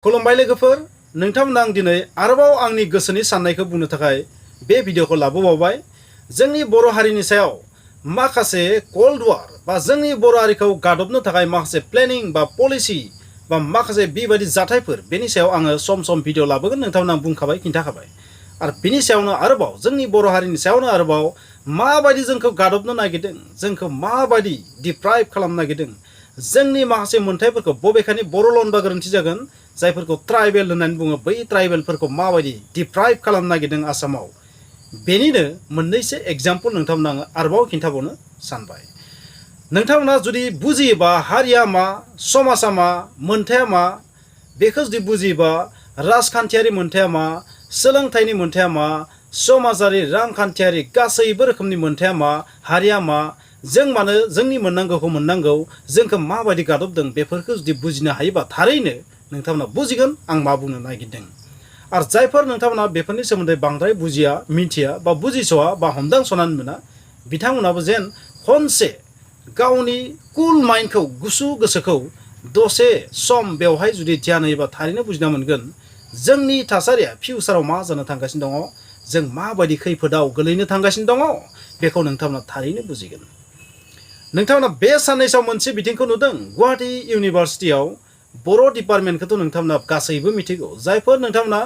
खुलुमबाय लोगोफोर नोंथांमोना आं दिनै आरोबाव आंनि गोसोनि साननायखौ बुंनो थाखाय बे भिडिअखौ लाबोबावबाय जोंनि बर' हारिनि सायाव माखासे कोल्ड वार बा जोंनि बर' हारिखौ गादबनो थाखाय माखासे प्लेनिं बा पलिसि बा माखासे बेबायदि जाथायफोर बेनि सायाव आङो सम सम भिडिअ लाबोगोन नोंथांमोना आं बुंखाबाय खिन्थाखाबाय आरो बिनि सायावनो आरोबाव जोंनि बर' हारिनि सायावनो आरोबाव माबायदि जोंखौ गादबनो नागिरदों जोंखौ माबायदि डिप्राइभ खालामनो नागिरदों जोंनि माखासे मोनथायफोरखौ बबेखानि बर'लन बा गोरोन्थि जागोन जायफोरखौ ट्राइबेल होननानै बुङो बै ट्राइबेलफोरखौ माबायदि डिप्राइभ खालामनो नागिरदों आसामाव बेनिनो मोननैसो एग्जाम्पल नोंथांमोना आङो आरोबाव खिन्थाबावनो सानबाय नोंथांमोना जुदि बुजियोबा हारिया मा समाजा मा मोनथाया मा बेखौ जुदि बुजियोबा राजखान्थियारि मोनथाया मा सोलोंथाइनि मोनथाया मा समाजारि रांखान्थियारि गासैबो रोखोमनि मोनथाया मा हारिया मा जों मानो जोंनि मोननांगौखौ मोननांगौ जोंखौ माबायदि गादबदों बेफोरखौ जुदि बुजिनो हायोबा थारैनो नोंथांमोना बुजिगोन आं मा बुंनो नागिरदों आरो जायफोर नोंथांमोना बेफोरनि सोमोन्दै बांद्राय बुजिया मिथिया बा बुजिस'आ बा हमदांस'नानै मोना बिथांमोनाबो जेन खनसे गावनि कुल माइन्डखौ गुसु गोसोखौ दसे सम बेवहाय जुदि ध्यान होयोबा थारैनो बुजिना मोनगोन जोंनि थासारिया फिउचाराव मा जानो थांगासिनो दङ जों माबायदि खैफोदाव गोलैनो थांगासिनो दङ बेखौ नोंथांमोना थारैनो बुजिगोन नोंथांमोना बे साननैसोआव मोनसे बिथिंखौ नुदों गुवाहाटी इउनिभार्सिटियाव बर' डिपार्टमेन्टखौथ' नोंथांमोना गासैबो मिथिगौ जायफोर नोंथांमोना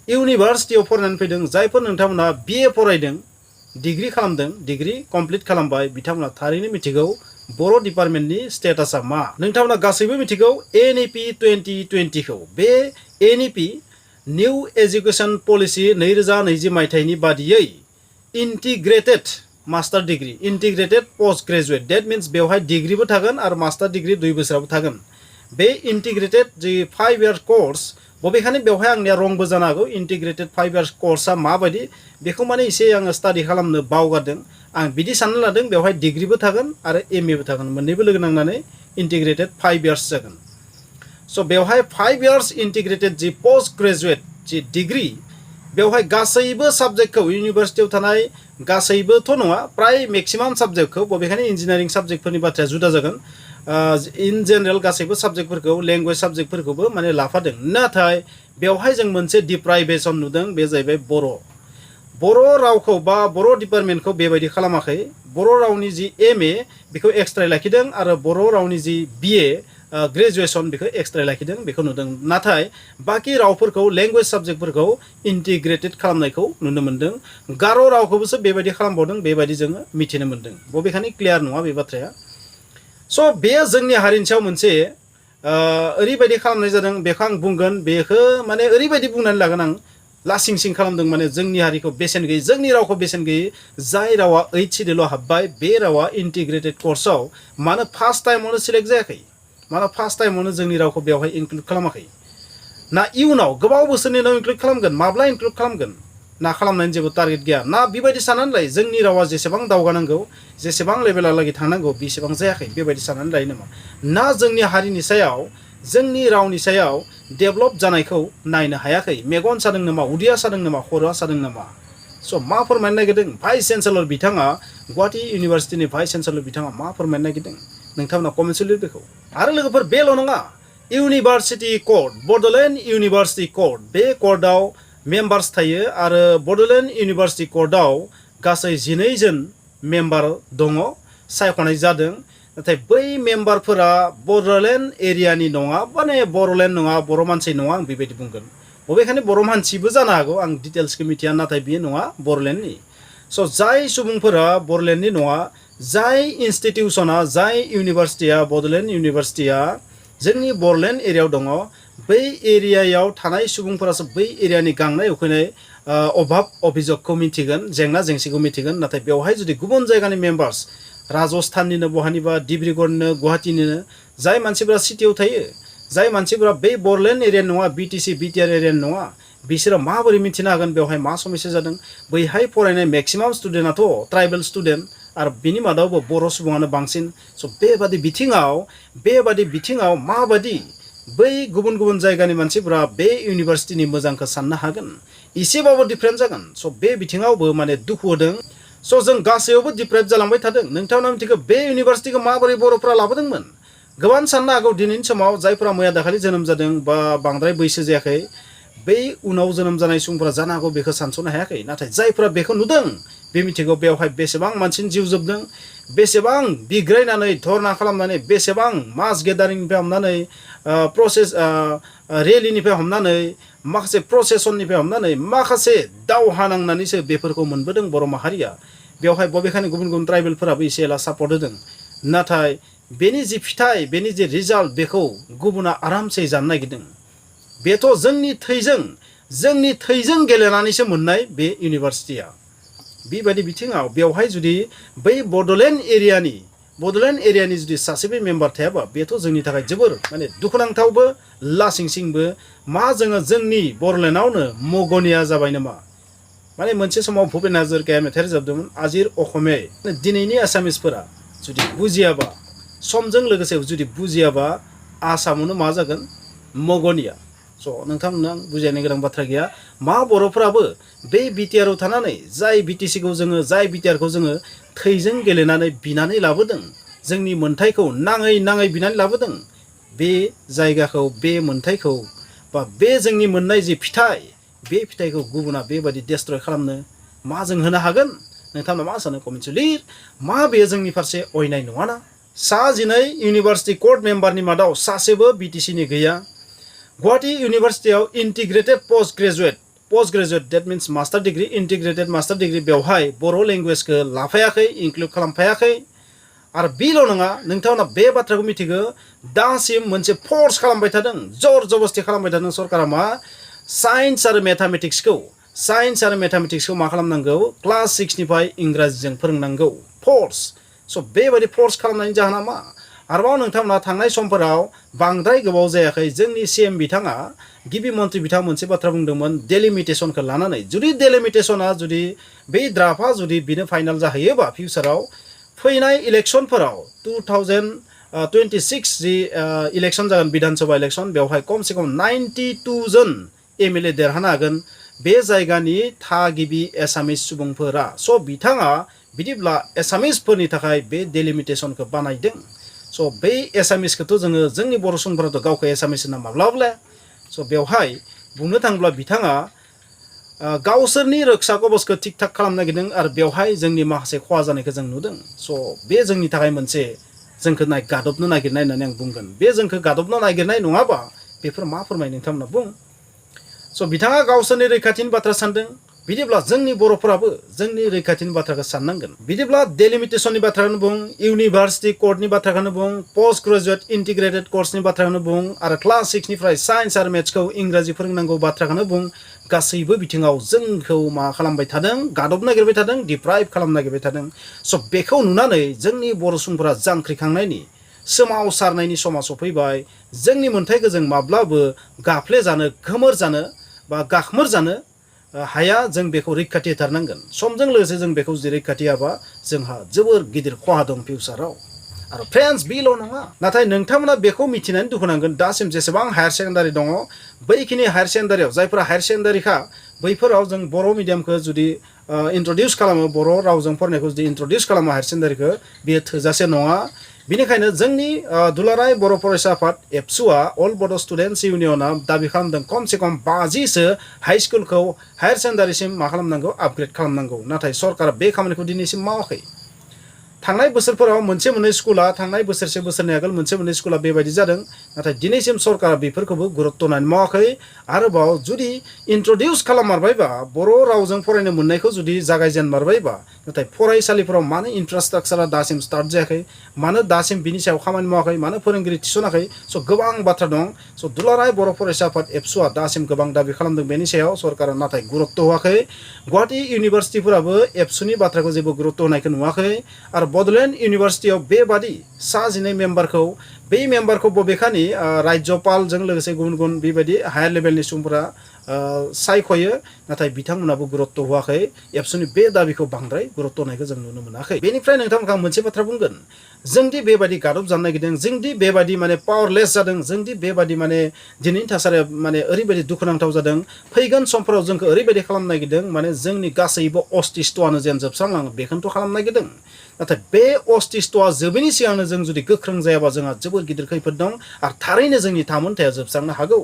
इउनिभार्सिटियाव फरायनानै फैदों जायफोर नोंथांमोना BA फरायदों डिग्री खालामदों डिग्री कमप्लिट खालामबाय बिथांमोना थारैनो मिथिगौ बर' डिपार्टमेन्टनि स्टेटासा मा नोंथांमोना गासैबो मिथिगौ NEP 2020 खौ बे NEP निउ एजुकेशन पलिसि 2020 मायथाइनि बादियै integrated master degree integrated post graduate that means बेवहाय डिग्रीबो थागोन आरो मास्टार डिग्री 2 बोसोराबो थागोन बे इन्टिग्रेटेड जि 5 इयार कोर्स बबेखानि बेवहाय आंनिया रंबो जानो हागौ इन्टिग्रेटेड 5 इयार्स कोर्सआ माबायदि बेखौ माने एसे आङो स्टाडि खालामनो बावगारदों आं बिदि सानना लादों बेवहाय डिग्रीबो थागोन आरो MA बो थागोन मोननैबो लोगो नांनानै इन्टिग्रेटेड 5 इयार्स जागोन स' बेवहाय 5 इयार्स इन्टिग्रेटेड जि पोस्ट ग्रेजुएट जि डिग्री बेवहाय गासैबो साबजेक्टखौ इउनिभार्सिटियाव थानाय गासैबोथ' नङा प्राय मेक्सिमाम साबजेक्टखौ बबेखानि इन्जिनियारिं साबजेक्टफोरनि बाथ्राया जुदा जागोन इन जेनेरेल गासैबो साबजेक्टफोरखौ लेंगुवेज साबजेक्टफोरखौबो माने लाफादों नाथाय बेवहाय जों मोनसे डिप्राइभेशन नुदों बे जाहैबाय बर' रावखौ बा बर' डिपार्टमेन्टखौ बेबायदि खालामाखै बर' रावनि जि MA बेखौ एक्सट्रा लाखिदों आरो बर' रावनि जि BA ग्रेजुएशन बेखौ एक्सट्रा लाखिदों बेखौ नुदों नाथाय बाकी रावफोरखौ लेंगुवेज साबजेक्टफोरखौ इन्टिग्रेटेड खालामनायखौ नुनो मोनदों गार' रावखौबोसो बेबायदि खालामबावदों बेबायदि जोङो मिथिनो मोनदों बबेखानि क्लियार नङा बे बाथ्राया स' बे जोंनि हारिनि सायाव मोनसे ओरैबायदि खालामनाय जादों बेखौ आं बुंगोन बेखौ माने ओरैबायदि बुंनानै लागोन आं लासिं सिं खालामदों माने जोंनि हारिखौ बेसेन गैयै जोंनि रावखौ बेसेन गैयै जाय रावा 8 सिडिउलाव हाबबाय बे रावा इन्टिग्रेटेड कर्सआव मानो फार्स्ट टाइमावनो सिलेक्ट जायाखै मानो फार्स्ट टाइमावनो जोंनि रावखौ बेवहाय इनक्लुड खालामाखै ना इयुनाव गोबाव बोसोरनि उनाव इनक्लुड खालामगोन माब्ला इनक्लुड खालामगोन ना खालामनायनि जेबो टारगेट गैया ना बेबायदि साननानै लायो जोंनि रावा जेसेबां दावगानांगौ जेसेबां लेभेलालागै थांनांगौ बेसेबां जायाखै बेबायदि साननानै लायो नामा ना जोंनि हारिनि सायाव जोंनि रावनि सायाव डेभेलप जानायखौ नायनो हायाखै मेगन सादों नामा उदैया सादों नामा खर'आ सादों नामा स' मा फोरमायनो नागिरदों भाइस चेन्सेलर बिथाङा गुवाहाटी इउनिभार्सिटिनि भाइस चेन्सेलर बिथाङा मा फोरमायनो नागिरदों नोंथांमोना कमेन्टआव लिर बेखौ आरो लोगोफोर बेल' नङा university court Bodoland university court बे कर्टआव मेम्बार्स थायो आरो बड'लेण्ड इउनिभार्सिटि कर्टआव गासै 12 जन मेम्बार दङ सायख'नाय जादों नाथाय बै मेम्बारफोरा बड'लेण्ड एरियानि नङा माने बर'लेण्ड नङा बर' मानसि नङा आं बेबायदि बुंगोन बबेखानि बर' मानसिबो जानो हागौ आं डिटेल्सखौ मिथिया नाथाय बियो नङा बर'लेण्डनि स' जाय सुबुंफोरा बर'लेण्डनि नङा जाय इन्स्टिटिउसना जाय इउनिभार्सिटिया बड'लेण्ड इउनिभार्सिटिया जोंनि बर'लेण्ड एरियायाव दङ बै एरियायाव थानाय सुबुंफोरासो बै एरियानि गांनाय उखैनाय अभाब अभिजगखौ मिथिगोन जेंना जेंसिखौ मिथिगोन नाथाय बेवहाय जुदि गुबुन जायगानि मेम्बार्स राजस्थाननिनो बहानिबा डिब्रुगड़निनो गुवाहाटीनिनो जाय मानसिफोरा सिटियाव थायो जाय मानसिफोरा बै बर'लेण्ड एरियानि नङा BTC BTR एरियानि नङा बिसोरो माबोरै मिथिनो हागोन बेवहाय मा समस्या जादों बैहाय फरायनाय मेक्सिमाम स्टुडेन्टआथ' ट्राइबेल स्टुडेन्ट आरो बिनि मादावबो बर' सुबुङानो बांसिन स' बेबादि बिथिङाव माबादि बै गुबुन गुबुन जायगानि मानसिफोरा बे इउनिभार्सिटिनि मोजांखौ साननो हागोन एसेबाबो डिफारेन्ट जागोन स' बे बिथिङावबो माने दुखु होदों स' जों गासैयावबो डिप्राइभ जालांबाय थादों नोंथांमोना मिथिगौ बे इउनिभार्सिटिखौ माबोरै बर'फ्रा लाबोदोंमोन गोबां साननो हागौ दिनैनि समाव जायफोरा मैया दाखालि जोनोम जादों बा बांद्राय बैसो जायाखै बै उनाव जोनोम जानाय सुबुंफोरा जानो हागौ बेखौ सानस'नो हायाखै नाथाय जायफोरा बेखौ नुदों बे मिथिगौ बेवहाय बेसेबां मानसिनि जिउ जोबदों बेसेबां बिग्रायनानै धरना खालामनानै बेसेबां मास गेदारिंनिफ्राय हमनानै प्रसेस रेलिनिफ्राय हमनानै माखासे प्रसेसननिफ्राय हमनानै माखासे दावहा नांनानैसो बेफोरखौ मोनबोदों बर' माहारिया बेवहाय बबेखानि गुबुन गुबुन ट्राइबेलफोराबो एसे एला सापर्ट होदों नाथाय बेनि जि फिथाइ बेनि जि रिजाल्ट बेखौ गुबुना आरामसे जानो नागिरदों बेथ' जोंनि थैजों गेलेनानैसो मोननाय बे इउनिभारसिटिया बेबायदि बिथिङाव बेवहाय जुदि बै बड'लेण्ड एरियानि जुदि सासेबो मेम्बार थायाबा बेथ' जोंनि थाखाय जोबोर माने दुखुनांथावबो लासिंसिंबो मा जोङो जोंनि बर'लेण्डआवनो मगनिया जाबाय नामा माने मोनसे समाव भुपेन हाजरिकाया मेथाइ रोजाबदोंमोन आजिर अखमे दिनैनि आसामिसफोरा जुदि बुजियाबा समजों लोगोसे जुदि बुजियाबा आसामावनो मा जागोन मगनिया स' नोंथांमोना बुजायनो गोनां बाथ्रा गैया मा बर'फोराबो बे बिटिआरआव थानानै जाय बिटिसिखौ जोङो जाय बिटिआरखौ जोङो थैजों गेलेनानै बिनानै लाबोदों जोंनि मोन्थाइखौ नाङै बिनानै लाबोदों बे जायगाखौ बे मोन्थाइखौ बा बे जोंनि मोननाय जि फिथाइ बे फिथाइखौ गुबुना बेबायदि डेस्ट्रय खालामनो मा जों होनो हागोन नोंथांमोना मा सानो कमेन्टआव लिर मा बेयो जोंनि फारसे अयनाय नङाना सा 12 इउनिभार्सिटि कर्ट मेम्बारनि मादाव सासेबो बिटिसिनि गैया गुवाहाटी इउनिभार्सिटियाव integrated post graduate that means master degree integrated master degree बेवहाय बर' लेंगुवेजखौ लाफायाखै इनक्लुड खालामफायाखै आरो बेल' नङा नोंथांमोना बे बाथ्राखौ मिथिगौ दासिम मोनसे फर्स खालामबाय थादों जर जबस्ति खालामबाय थादों सरकारा मा साइन्स आरो मेथामेटिक्सखौ मा खालामनांगौ क्लास 6 निफ्राय इंराजिजों फोरोंनांगौ फर्स स' बेबायदि फर्स खालामनायनि जाहोना मा आरोबाव नोंथांमोना थांनाय समफोराव बांद्राय गोबाव जायाखै जोंनि सीएम बिथाङा गिबि मन्त्रि बिथाङा मोनसे बाथ्रा बुंदोंमोन डेलिमिटेसनखौ लानानै जुदि डेलिमिटेसना जुदि बे ड्राफ्टआ जुदि बिनो फाइनाल जाहैयोबा फिउचाराव फैनाय इलेक्शनफोराव 2026 जि इलेक्शन जागोन विधानसभा इलेक्शन बेवहाय खमसे खम 92 जन एमएलए देरहानो हागोन बे जायगानि थागिबि एसामिस सुबुंफोरा स' बिथाङा बिदिब्ला एसामिसफोरनि थाखाय बे डेलिमिटेसनखौ बानायदों स' बे एसामिसखौथ' जोंनि बर' सुबुंफोराथ' गावखौ एसामिस होनना माब्लाबा स' बेवहाय बुंनो थाङोब्ला बिथाङा गावसोरनि रक्षा कवचखौ थिक थाक खालामनो नागिरदों आरो बेवहाय जोंनि माखासे खहा जानायखौ जों नुदों स' बे जोंनि थाखाय मोनसे जोंखौ गादबनो नागिरनाय होननानै आं बुंगोन बे जोंखौ गादबनो नागिरनाय नङाबा बेफोर मा फोरमाय नोंथांमोना बुं स' बिथाङा गावसोरनि रैखाथिनि बाथ्रा सानदों बिदिब्ला जोंनि बर'फोराबो जोंनि रैखाथिनि बाथ्राखौ साननांगोन बिदिब्ला डेलिमिटेसननि बाथ्राखौनो बुं इउनिभार्सिटि कर्टनि बाथ्राखौनो बुं पोस्ट ग्रेजुएट इन्टिग्रेटेड कर्सनि बाथ्राखौनो बुं आरो क्लास 6 निफ्राय साइन्स आरो मेथ्सखौ इंराजि फोरोंनांगौ बाथ्राखौनो बुं गासैबो बिथिङाव जोंखौ मा खालामबाय थादों गादबनो नागिरबाय थादों डिप्राइभ खालामनो नागिरबाय थादों स' बेखौ नुनानै जोंनि बर' सुबुंफोरा जांख्रिखांनायनि सोमावसारनायनि समा सफैबाय जोंनि मोन्थाइखौ जों माब्लाबो गाफ्ले जानो खोमोर जानो बा गाखमोर जानो हाया जों बेखौ रैखाथि होथारनांगोन समजों लोगोसे जों बेखौ जुदि रैखाथि होआबा जोंहा जोबोर गिदिर खहा दं फिउचाराव आरो फ्रेन्ड्स बेल' नङा नाथाय नोंथांमोना बेखौ मिथिनानै दुखु नांगोन दासिम जेसेबां हायार सेकेन्डारि दङ बैखिनि हायार सेकेन्डारियाव जायफोरा हायार सेकेन्डारिखा बैफोराव जों बर' मिडियामखौ जुदि इन्ट्रडिउस खालामो बर' रावजों फरायनायखौ जुदि इन्ट्रडिउस खालामो हायार सेकेन्डारिखौ बेयो थोजासे नङा बेनिखायनो जोंनि दुलाराय बर' फरायसा आफाद एबसुआ अल बड' स्टुडेन्टस इउनियना दाबि खालामदों खमसे खम 50सो हाई स्कुलखौ हायार सेकेन्डारिसिम मा खालामनांगौ आपग्रेड खालामनांगौ नाथाय सरकारा बे खामानिखौ दिनैसिम मावाखै थांनाय बोसोरफोराव मोनसे मोननै स्कुला थांनाय बोसोरनै आगोल मोनसे मोननै स्कुला बेबायदि जादों नाथाय दिनैसिम सरकारा बेफोरखौबो गुरुत्त' होनानै मावाखै आरोबाव जुदि इन्ट्रडिउस खालाममारबायबा बर' रावजों फरायनो मोननायखौ जुदि जागायजेनमारबायबा नाथाय फरायसालिफोराव मानो इनफ्रास्ट्राक्चारा दासिम स्टार्ट जायाखै मानो दासिम बिनि सायाव खामानि मावाखै मानो फोरोंगिरि थिसनाखै स' गोबां बाथ्रा दं स' दुलाराय बर' फरायसा आफाद एबसुआ दासिम गोबां दाबि खालामदों बेनि सायाव सरकारा नाथाय गुरुत्त' होआखै गुवाहाटी इउनिभार्सिटिफोराबो एबसुनि बाथ्राखौ जेबो गुरुत्त' होनायखौ नुवाखै आरो बड'लेण्ड इउनिभार्सिटियाव बेबादि सा 12 मेम्बारखौ बै मेम्बारखौ बबेखानि राज्यपालजों लोगोसे गुबुन गुबुन बेबायदि हायार लेभेलनि सुबुंफोरा सायख'यो नाथाय बिथांमोनाबो गुरुत्त' होआखै एबसुनि बे दाबिखौ बांद्राय गुरुत्त' होनायखौ जों नुनो मोनाखै बेनिफ्राय नोंथांमोनखौ आं मोनसे बाथ्रा बुंगोन जोंदि बेबायदि गादब जानो नागिरदों जोंदि बेबायदि माने पावारलेस जादों जोंदि बेबायदि माने दिनैनि थासारिया माने ओरैबायदि दुखुनांथाव जादों फैगोन समफोराव जोंखौ ओरैबायदि खालामनो नागिरदों माने जोंनि गासैबो अस्तित्वआनो जेन जोबस्रांलाङो बेखौनोथ' खालामनो नागिरदों नाथाय बे अस्तित्वआ जोबैनि सिगांनो जों जुदि गोख्रों जायाबा जोंहा जोबोर गिदिर खैफोद दं आरो थारैनो जोंनि थामोनथाया जोबस्रांनो हागौ।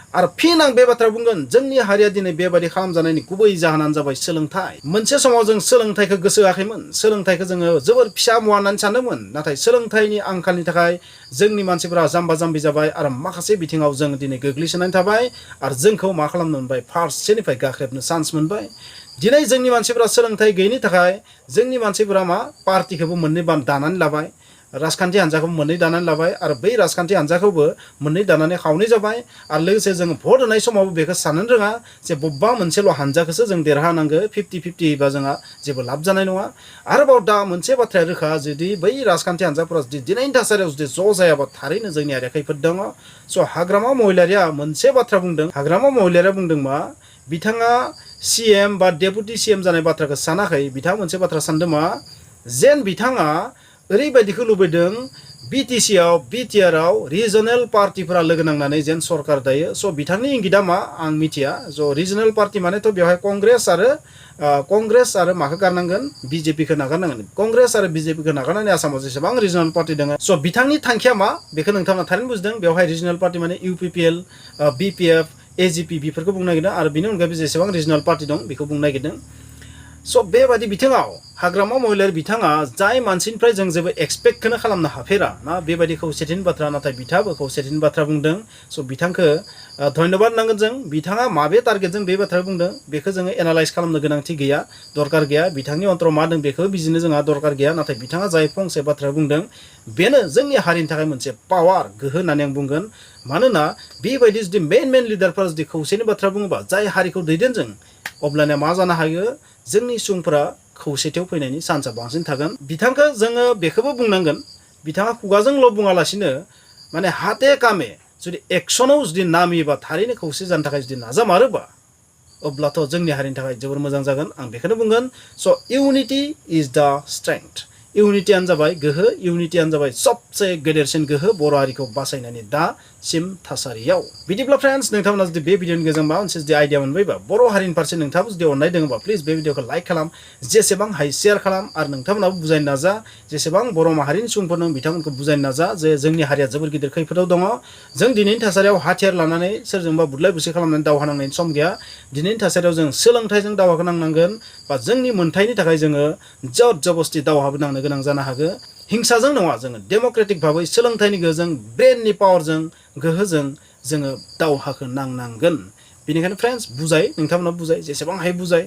आरो फिन आं बे बाथ्रा बुंगोन जोंनि हारिया दिनै बेबादि खालामजानायनि गुबै जाहोनानो जाबाय सोलोंथाइ। मोनसे समाव जों सोलोंथाइखौ गोसो होआखैमोन, सोलोंथाइखौ जोङो जोबोर फिसा मुवा होननानै सानदोंमोन। नाथाय सोलोंथाइनि आंखालनि थाखाय जोंनि मानसिफोरा जाम्बा जाम्बि जाबाय आरो माखासे बिथिङाव जों दिनै गोग्लैसोनानै थाबाय आरो जोंखौ मा खालामनो मोनबाय फारसेनिफ्राय गाख्रेबनो चान्स मोनबाय। दिनै जोंनि मानसिफोरा सोलोंथाइ गैयैनि थाखाय जोंनि मानसिफोरा मा पार्टिखौबो मोननै दानानै लाबाय, राजखान्थि हान्जाखौबो मोननै दानानै लाबाय आरो बै राजखान्थि हान्जाखौबो मोननै दानानै खावनै जाबाय। आरो लोगोसे जों भट होनाय समावबो बेखौ साननो रोङा जे बबेबा मोनसेल' हान्जाखौसो जों देरहानांगौ, 50-50 बा जोंहा जेबो लाब जानाय नङा। आरोबाव दा मोनसे बाथ्राया रोखा, जुदि बै राजखान्थि हान्जाफोरा जुदि दिनैनि थासारियाव जुदि ज' जायाबा थारैनो जोंनि हारिया खैफोद दङ। स' हाग्रामा महिलारिया मोनसे बाथ्रा बुंदों, हाग्रामा महिलारिया बुंदों मा, बिथाङा CM बा डेपुटि CM जानाय बाथ्राखौ सानाखै। बिथाङा मोनसे बाथ्रा सानदों मा, जेन बिथाङा ओरैबायदिखौ लुबैदों BTC आव BTR आव रिजनेल पार्टिफोरा लोगो नांनानै जेन सरकार दायो। स' बिथांनि इंगितआ मा आं मिथिया। स' रिजनेल पार्टि मानेथ' बेवहाय कंग्रेस आरो माखौ गारनांगोन, BJP खौ नागारनांगोन। कंग्रेस आरो BJP खौ नागारनानै आसामाव जेसेबां रिजनेल पार्टि दङ। स' बिथांनि थांखिया मा बेखौ नोंथाङा थारैनो बुजिदों। बेवहाय रिजनेल पार्टि माने UPPL, BPF, AGP बेफोरखौ बुंनो नागिरदों आरो बिनि अनगायैबो जेसेबां रिजनेल पार्टि दं बेखौ बुंनो नागिरदों। स' बेबादि बिथिङाव हाग्रामा महिलारि बिथाङा जाय मानसिनिफ्राय जों जेबो एक्सपेक्टखौनो खालामनो हाफेरा ना बेबायदि खौसेथिनि बाथ्रा, नाथाय बिथाङाबो खौसेथिनि बाथ्रा बुंदों। स' बिथांखौ धन्यबाद नांगोन जों। बिथाङा माबे टारगेटजों बे बाथ्रा बुंदों बेखौ जोङो एनालाइज खालामनो गोनांथि गैया, दरकार गैया। बिथांनि अन्तराव मा दं बेखौ बिजिरनो जोंहा दरकार गैया। नाथाय बिथाङा जाय फंसे बाथ्रा बुंदों बेनो जोंनि हारिनि थाखाय मोनसे पावार, गोहो होननानै आं बुंगोन। मानोना बेबायदि जुदि मेन लिडारफोरा जुदि खौसेनि बाथ्रा बुङोबा जाय हारिखौ दैदेनजों, अब्लानिया मा जानो हायो, जोंनि सुबुंफोरा खौसेथियाव फैनायनि चान्सआ बांसिन थागोन। बिथांखौ जोङो बेखौबो बुंनांगोन, बिथाङा खुगाजोंल' बुङालासिनो माने हाते कामे जुदि एक्सनाव जुदि नामियोबा, थारैनो खौसे जानो थाखाय जुदि नाजामारोबा, अब्लाथ' जोंनि हारिनि थाखाय जोबोर मोजां जागोन। आं बेखौनो बुंगोन। स' इउनिटि इज द स्ट्रेंथ। इउनिटियानो जाबाय गोहो, इउनिटियानो जाबाय सबसे गेदेरसिन गोहो बर' हारिखौ बासायनायनि दासिम थासारियाव। बिदिब्ला फ्रेन्ड्स, नोंथांमोना जुदि बे भिडिअनि गेजेरजों माबा मोनसे जुदि आइडिया मोनबायबा, बर' हारिनि फारसे नोंथाङाबो जुदि अननाय दङबा, प्लिज बे भिडिअखौ लाइक खालाम, जेसेबां हायो शेयार खालाम आरो नोंथांमोनाबो बुजायनो नाजा, जेसेबां बर' माहारिनि सुबुंफोर दं बिथांमोनखौ बुजायनो नाजा जे जोंनि हारिया जोबोर गिदिर खैफोदाव दङ। जों दिनैनि थासारियाव हाथियार लानानै सोरजोंबा बुदलाय बुसि खालामनानै दावहा नांनायनि सम गैया। दिनैनि थासारियाव जों सोलोंथाइजों दावहाखौ नांनांगोन, बा जोंनि मोन्थाइनि थाखाय जोङो जर जबस्ति दावहाबो नांनो गोनां जानो हागौ। हिंसाजों नङा, जोङो डेम'क्रेटिक भाबै सोलोंथाइनि गोहोजों, ब्रेननि पावारजों, गोहोजों जोङो दावहाखौ नांनांगोन। बेनिखायनो फ्रेन्ड्स, बुजाय, नोंथांमोना बुजाय, जेसेबां हायो बुजाय।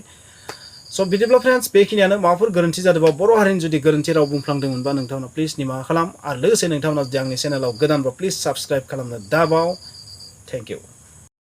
स' बिदिब्ला फ्रेन्ड्स, बेखिनियानो। माबाफोर गोरोन्थि जादोंबा, बर' हारिनि जुदि गोरोन्थि राव बुंफ्लांदोंमोनबा नोंथांमोना प्लिज निमाहा खालाम। आरो लोगोसे नोंथांमोना जुदि आंनि चेनेलाव गोदानबा प्लिज साबस्क्राइब खालामनो दाबाव। Thank U.